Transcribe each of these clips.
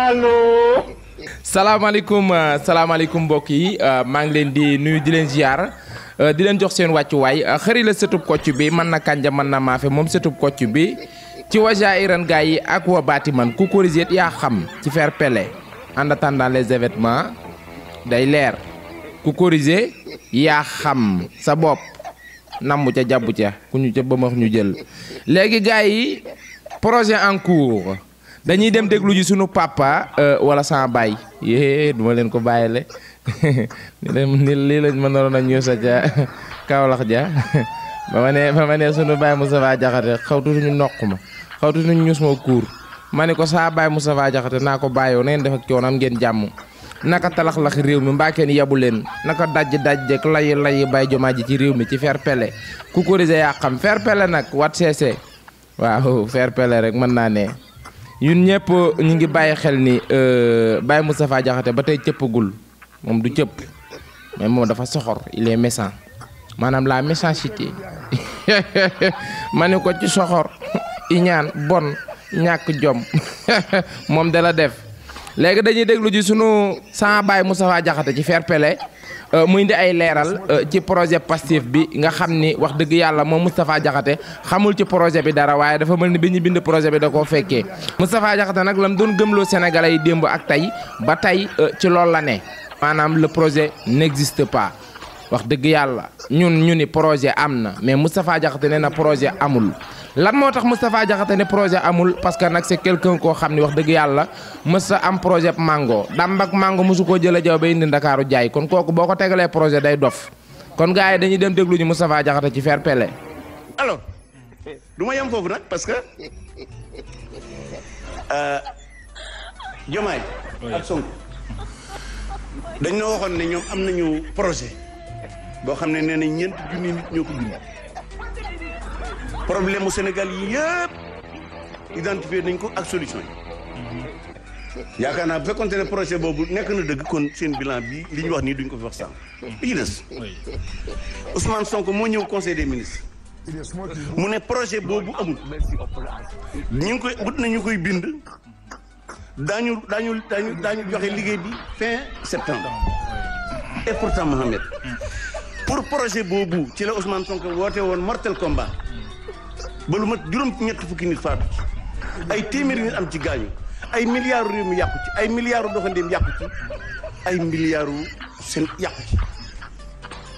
allo. salaamaaleykum mbokk yi maa ngi leen di nuyu di leen ziar di leen jox seen wàccuwaay xëri la sëtub kocc bi mën na kànja mën na maafe moom sëtub kocc bi ci waja iran gaa yi ak wa baati man ku corrigé yaa xam ci fair play en attendant les événements day leer ku corrigé yaa xam sa bopp namm ca jàbbu ca ku ñu ca bëmax ñu jël léegi gaa yi projet en cours dañuy dem déglu ji sunu papa wala sama baay yee duma leen ko bàyyile lii lañ ma naroon a ñuusa ca Kaolack ja ba ma ne sunu baay Moustapha Diakhaté xawtu suñu noq ma xawtu suñu ñuus ma kuur ma ne ko saa baay Moustapha Diakhaté naa ko bàyyoo na ngeen def ak coonam ngeen jàmm naka talax-lax réew mi mbaa kenn yabu leen naka daj jek layi bay jomaa ji ci réew mi ci fair play ku corrigé yaa xam fair play nag wat seese waaw fair play rek mën naa ne ñun ñëpp ñu ngi bàyyi xel ni Baye Moustapha Diakhaté ba tey cëppagul moom du cëpp mais moom dafa soxor il est méchant maanaam la méchanceté ma ne ko ci soxor iñaan bon ñàkk jom moom da la def léegi dañuy déglu ji sunu sama Baye Moustapha Diakhaté ci fair play muy indi ay leeral ci projet Pastef bi nga xam ni wax dëgg yàlla moom Moustapha Diakhaté xamul ci projet bi dara waaye dafa mel ni bi ñu bind projet bi da koo fekkee Moustapha Diakhaté nag lam doon gëmloo Sénégalais yi démb ak tey ba tey ci loolu la ne maanaam le projet n'existe pas wax dëgg yàlla ñu ni projet am na mais Moustapha Diakhaté nee na projet amul lan moo tax Moustapha Diakhaté ne projet amul parce que nag c'est quelqu'un koo xam ni wax dëgg yàlla mës a am projet mango dàmb ak mango mosu koo jëlee jaw ba indi Ndakaaru jaay kon kooku boo ko tegalee projet day dof kon gars yi dañuy dem déglu ñu Moustapha Diakhaté ci fair play. alors du ma yem foofu nag parce que Diomaye ak Sonko dañ na waxoon ne ñoom am nañu projet boo xam ne nee na ñeent junni nit ñoo ko bind. problème mu Sénégal yi yëpp identifié nañ ko ak solution yi yaakaar naa bu fekkoonte ne projet boobu nekk na dëgg kon seen bilan bi li ñu wax nii duñ ko fi wax sànq. li ci des Ousmane Sonko moo ñëw conseil des ministres mu ne projet boobu amul ñu ngi koy wut nañu koy bind daañu joxe liggéey bi fin septembre. et pourtant Mohamed pour projet boobu ci la Ousmane Sonko woote woon mortel combat. ba lu mat juróom-ñett fukki nit faatu ci ay téeméeri nit am ci gaañu ay milliards réew mi yàqu ci ay milliards doxandéem yàqu ci ay milliards seen yàqu ci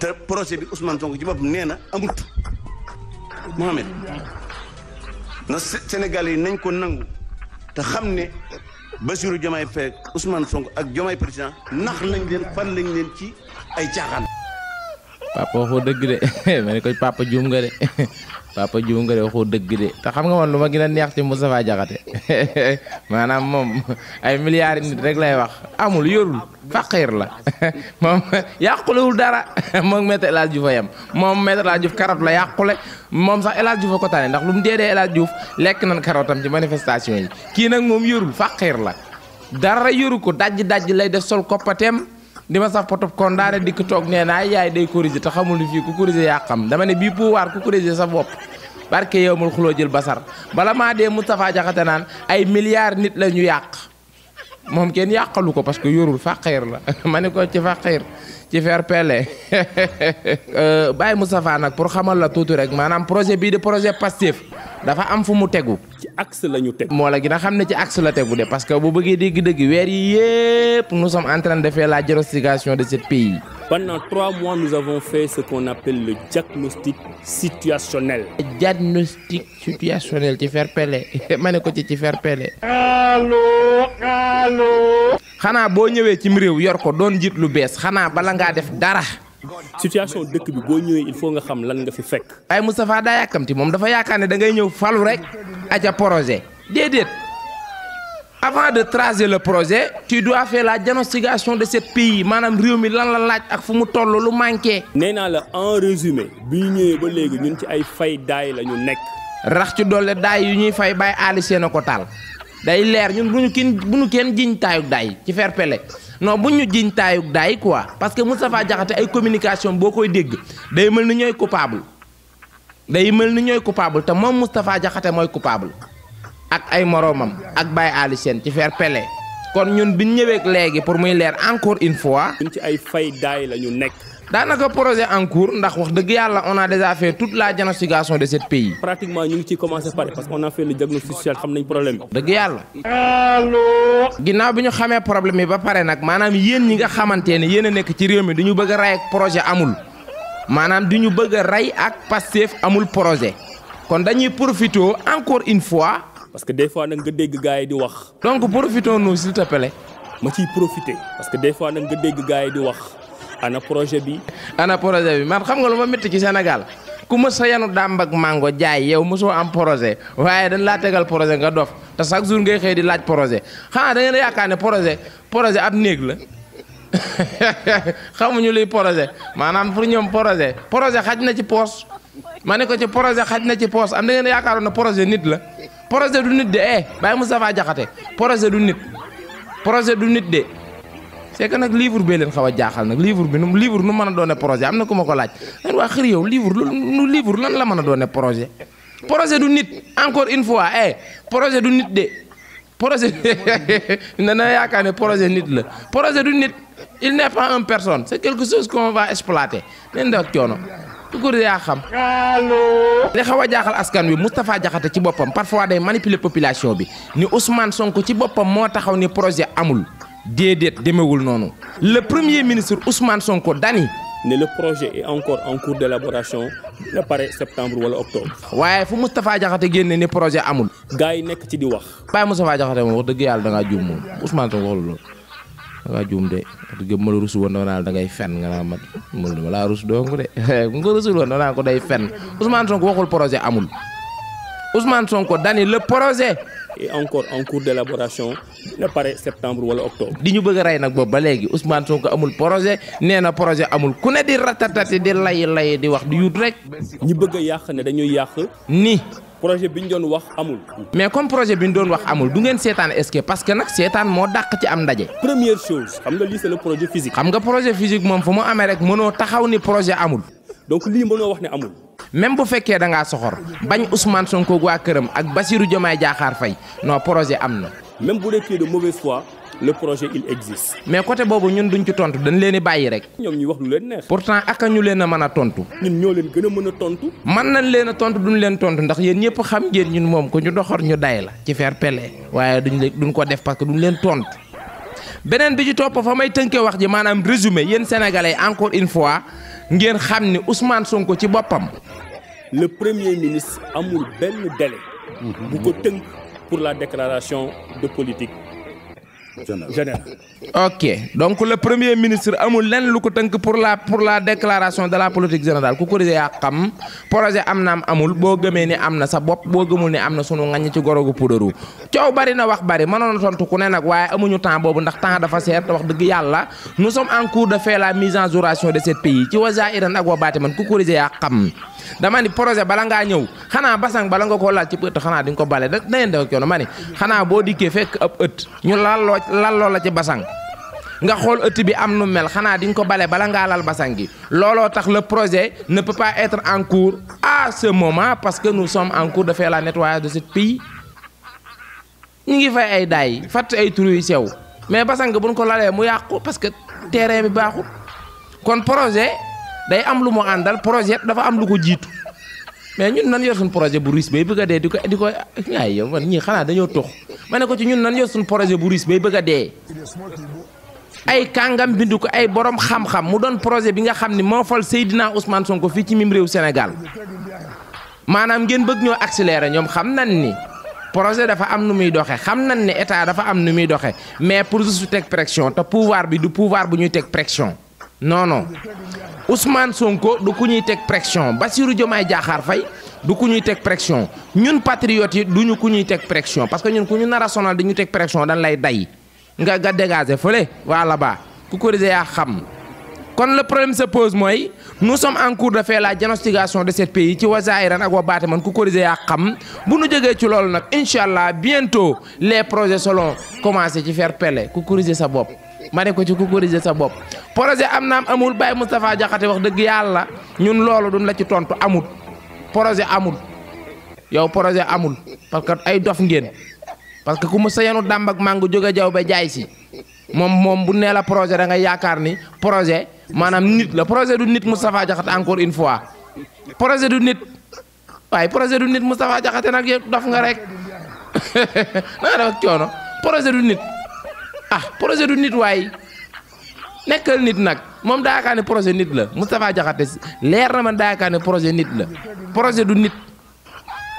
te projet bi Ousmane Sonko ci boppam nee na amut Mohamed na Sénégalais yi nañ ko nangu te xam ne Bassirou Diomaye Faye Ousmane Sonko ak Diomaye président nax lañ leen fan lañ leen ci ay caaxaan. papa waxoo dëgg de ma ne ko papa juum nga de papa juum nga de waxoo dëgg de te xam nga man lu ma gën a neex ci Moustapha Diakhaté maanaam moom ay milliards nit rek lay wax amul yorul faqiir la moom yàqulewul dara moom Maître El Hadji Diouf a yem moom Maître El Hadji Diouf carotte la yàqule moom sax El Hadji Diouf a ko tane ndax lu mu dee El Hadji Diouf lekk nañ carottam ci manifestation yi kii nag moom yorul faqiir la dara yoru ko dajj lay def sol koppateem di ma sax potop kondaare dikk toog nee naa yaay day corriger te xamul ni fii ku corriger yaa xam dama ne bii pouvoir ku corriger sa bopp barke yow mul xuloo jël basar bala maa dee Moustapha Diakhaté naan ay milliards nit la ñu yàq moom kenn yàqalu ko parce que yorul faqiir la ma ne ko ci faqiir ci fair play Baye Moustapha nag pour xamal la tuuti rek maanaam projet bii de projet Pastef dafa am fu mu tegu. ci axe la ñu teg. moo la gën a xam ne ci axe la tegu de parce que bu bëggee dégg-dëgg weer yi yëpp nous sommes en train de faire la diagnostication de ce pays. Pendant 3 mois, nous avons fait ce qu'on appelle le diagnostic situationnel. Diagnostic situationnel ci fair play ma ne ko ci fair play. allo. xanaa boo ñëwee cim réew yor ko doon jiit lu bees xanaa bala ngaa def dara. situation dëkk bi boo ñëwee il faut nga xam lan nga fi fekk. ay Moustapha daa yàkkamti moom dafa yaakaar ne da ngay ñëw falu rek aja projet déedéet avant de tracer le projet tu dois faire la diagnostication de ce pays maanaam réew mi lan la laaj ak fu mu toll lu manqué. nee naa la en résumé bi ñu ñëwee ba léegi ñun ci ay fay daay la ñu nekk. rax ci doole daay yu ñuy fay bàyyi aali seen a ko taal day leer ñun bu ñu kenn jiñ taayug daay ci fair play non bu ñu jiñ taayug daay quoi parce que Moustapha Diakhaté ay communication boo koy dégg day mel ni ñooy coupable day mel ni ñooy coupable te moom Moustapha Diakhaté mooy coupable ak ay moroomam ak Baye Ali Sène ci faire pele kon ñun biñ ñëwee léegi pour muy leer encore une fois. ñun ci ay fay daay la ñu nekk. daanaka projet en cours ndax wax dëgg yàlla on a déjà fait toute la diagnostication de ce pays. pratiquement ñu ngi ciy commencé pare parce qu'on a fait le diagnostic social xam nañ problème bi. dëgg yàlla. allo. ginnaaw bi ñu xamee problème yi ba pare nag maanaam yéen ñi nga xamante ne yéen a nekk ci réew mi du ñu bëgg a rey ak projet amul maanaam du ñu bëgg a rey ak Pastef amul projet kon dañuy profité encore une fois. parce que des fois nag nga dégg gars yi di wax. donc profitons-nous s'il te plaît. ma ciy profité parce que des fois nag nga dégg gars yi di wax. ana projet bi. ana projet bi man xam nga lu ma métti ci Sénégal ku mës sa yanu dàmb ak mango jaay yow mosoo am projet waaye dañ laa tegal projet nga dof te chaque jour ngay xëy di laaj projet xanaa da ngeen a yaakaar ne projet ab néeg la xamuñu luy projet maanaam pour ñoom projet xaj na ci poos ma ne ko ci projet xaj na ci poos am da ngeen a yaakaaroon ne projet nit la projet du nit de Baye Moustapha Diakhaté projet du nit de. c'est que nag livre bee leen xaw a jaaxal nag livre nu mën a doone projet am na ku ma ko laaj leen waa xër yow livre lan la mën a doone projet du nit encore une fois projet du nit de projet na yaakaar ne projet nit la projet du nit il n'est pas une personne c'est quelque chose qu'on va exploiter leen da coono du ko yaa xam li xaw a jaaxal askan wi Moustapha Diakhaté ci boppam parfois day manipuler population bi ni Ousmane Sonko ci boppam moo taxaw ni projet amul déedéet demewul noonu le premier ministre Ousmane Sonko dani ne le projet est encore en cours d'élaboration na pare septembre wala octobre. waaye fu Moustapha Diakhaté génne ni projet amul. gars yi nekk ci di wax. Baye Moustapha Diakhaté moom wax dëgg yàlla da ngaa juum moom Ousmane Sonko waxul loolu da ngaa juum de wax dëgg ma la rusu woon da ngay fen nga naa ma laa rus dong de bu nga rusul woon da ko day fen Ousmane Sonko waxul projet amul Ousmane Sonko dani le projet. et encore en cours d'élaboration na pare septembre wala octobre. di ñu bëgg a rey nag boobu ba léegi Ousmane Sonko amul projet nee na projet amul ku ne di ratatati di lay di wax di yuut rek. ñi bëgg a yàq ne dañuy yàq. ni projet bi ñu doon wax amul. mais comme projet bi ñu doon wax amul du ngeen seetaan est-ce que parce que nag seetaan moo dàq ci am ndaje. première chose xam nga lii c'est le projet physique. xam nga projet physique moom fu mu amee rek mënoo taxaw ni projet amul. donc lii mënoo wax ne amul. même bu fekkee da ngaa soxor bañ Ousmane Sonko waa këram ak Bassirou Diomaye Diakhar Faye non projet am na. même bu dee de mauvaise foi le projet il existe. mais côté boobu ñun duñ ci tontu dañ leen di bàyyi rek. ñoom ñuy wax lu leen neex. pourtant aka ñu leen a mën a tontu. ñun ñoo leen gën a mën a tontu. mën nañ leen a tontu duñ leen tontu ndax yéen ñëpp xam ngeen ñun moom ko ñu doxor ñu day la ci faire pele waaye duñ ko def parce que duñ leen tontu. beneen bi ci topp fa may tënkee wax ji maanaam résumé yéen sénégalais encore une fois ngeen xam ni Ousmane Sonko ci boppam. le premier ministre amul benn délai. bu ko tënk pour la déclaration de politique générale. ok donc le premier ministre amul lenn lu ko tënk pour la déclaration de la politique générale ku ko yaa xam projet am na am amul boo gëmee ni am na sa bopp boo gëmul ni am na sunu ngañ ci gorogu puudaru coow bari na wax bari mënoon na tontu ku ne nag waaye amuñu temps boobu ndax temps dafa seer te wax dëgg yàlla nous sommes en cours de faire la mise en jouration de ce pays ci wa zahiran ak wa baatinan ku ko yaa xam dama ni projet bala ngaa ñëw xanaa basang bala nga koo laal ci ëtt xanaa di nga ko bale da ngeen def ak yoon ma ni xanaa boo dikkee fekk ab ëtt ñu lalloo la ci basang nga xool ëtt bi am nu mel xanaa di nga ko bale bala ngaa lal basang gi looloo tax le projet ne peut pas être en cours à ce moment parce que nous sommes en cours de faire la nettoyage de ce pays ñu ngi fay ay daay fatt ay turu yu sew mais basang buñ ko lalee mu yàqu parce que terrain bi baaxul kon projet day am lu mu àndal projet dafa am lu ko jiitu mais ñun nan yor suñu projet bu riis bay bëgg a dee di ko ay yow man ñii xanaa dañoo tox ma ne ko ci ñun nan yor suñu projet bu riis bay bëgg a dee ay kàngam bindu ko ay borom xam-xam mu doon projet bi nga xam ni moo fal Seydina Ousmane Sonko fii ci mim réew Sénégal maanaam ngeen bëgg ñoo accélérer ñoom xam nañ ni projet dafa am nu muy doxe xam nañ ne état dafa am nu muy doxe mais pour juste teg pression te pouvoir bi du pouvoir bu ñuy teg pression non non Ousmane Sonko du ku ñuy teg pression Bassirou Diomaye Diakhar Faye du ku ñuy teg pression ñun patriotes yi duñu ku ñuy teg pression parce que ñun ku ñu nar a sonal dañu teg pression dañ lay day nga dégager fële wala ba ku ko yaa xam kon le problème se pose mooy nous sommes en cours de faire la diagnostication de ce pays ci wa zahiran ak wa baatinan ku ko yaa xam bu nu jógee ci loolu nag incha allah bientôt les projets seront commencé ci faire pele ku corriger sa bopp ma ne ko ci ku corriger sa bopp projet am naam amul Baye Moustapha Diakhaté wax dëgg yàlla ñun loolu duñ la ci tontu amut projet amul yow projet amul parce que ay dof ngeen parce que ku mu sa yenu dàmb ak mangu jóge jaw ba jaay si moom bu nee la projet da nga yaakaar ni projet maanaam nit la projet du nit Moustapha Diakhaté encore une fois projet du nit waaye projet du nit Moustapha Diakhaté nag yow dof nga rek na nga def ak coono projet du nit projet du nit waaye nekkal nit nag moom daa yaakaar ne projet nit la Moustapha Diakhaté leer na man daa yaakaar ne projet nit la projet du nit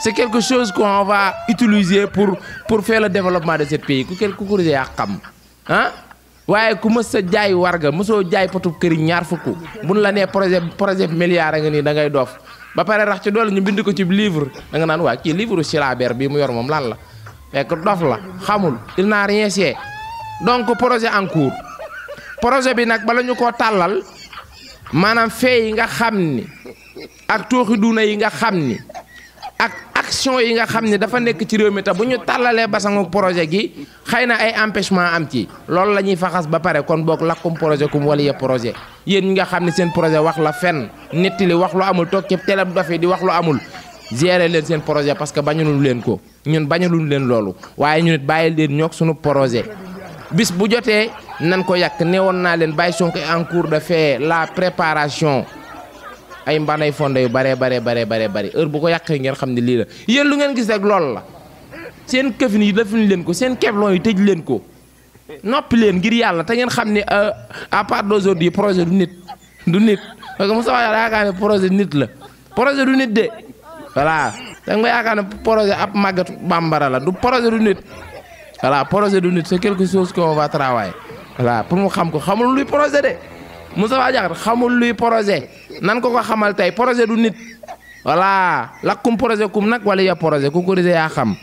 c'est quelque chose qu'on va utiliser pour faire le développement de ce pays ku ko yaa xam waaye ku mës sa jaay warga mësoo jaay potub këriñ ñaar fukk buñ la nee projet milliard a nga nii da ngay doof ba pare rax ci doole ñu bind ko ci livre da nga naan waa kii livre Chilaber bii mu yor moom lan la fekk dof la xamul il n'a rien fait donc projet en cours projet bi nag bala ñu koo tàllal maanaam fee yi nga xam ni ak tooxi duuna yi nga xam ni ak action yi nga xam ni dafa nekk ci réew mi te bu ñu tàllalee basangu projet gi xëy na ay empêchement am ci loolu la ñuy faxas ba pare kon boog lakkum projet kum wala yëpp projet yéen ñi nga xam ne seen projet wax la fenn nettali wax lu amul toog ci télé dof yi di wax lu amul gérer leen seen projet parce que bañaluñ leen ko ñun bañaluñ leen loolu waaye ñu nit bàyyi leen ñoog suñu projet bis bu jotee nan ko yàq newoon naa leen bàyyi Sonko en cours de faire la préparation ay mbanay fonde yu bare heure bu ko yàqee ngeen xam ne lii la yéen lu ngeen gis rek loolu la seen këfin yi defuñ leen ko seen keblon yi tëj leen ko noppi leen ngir yàlla te ngeen xam ne à part d'aujourd'hui projet du nit parce que Moustapha yaakaar ne projet nit la projet du nit de voilà da nga yaakaar ne projet ab màggatu bambara la du projet du nit voilà projet du nit c'est quelque chose qu'on va travailler voilà pour mu xam ko xamul luy projet de Moustapha Diakhaté xamul luy projet nan ko xamal tey projet du nit voilà lakkum projet kum nag wala ya projet ku ko yaa xam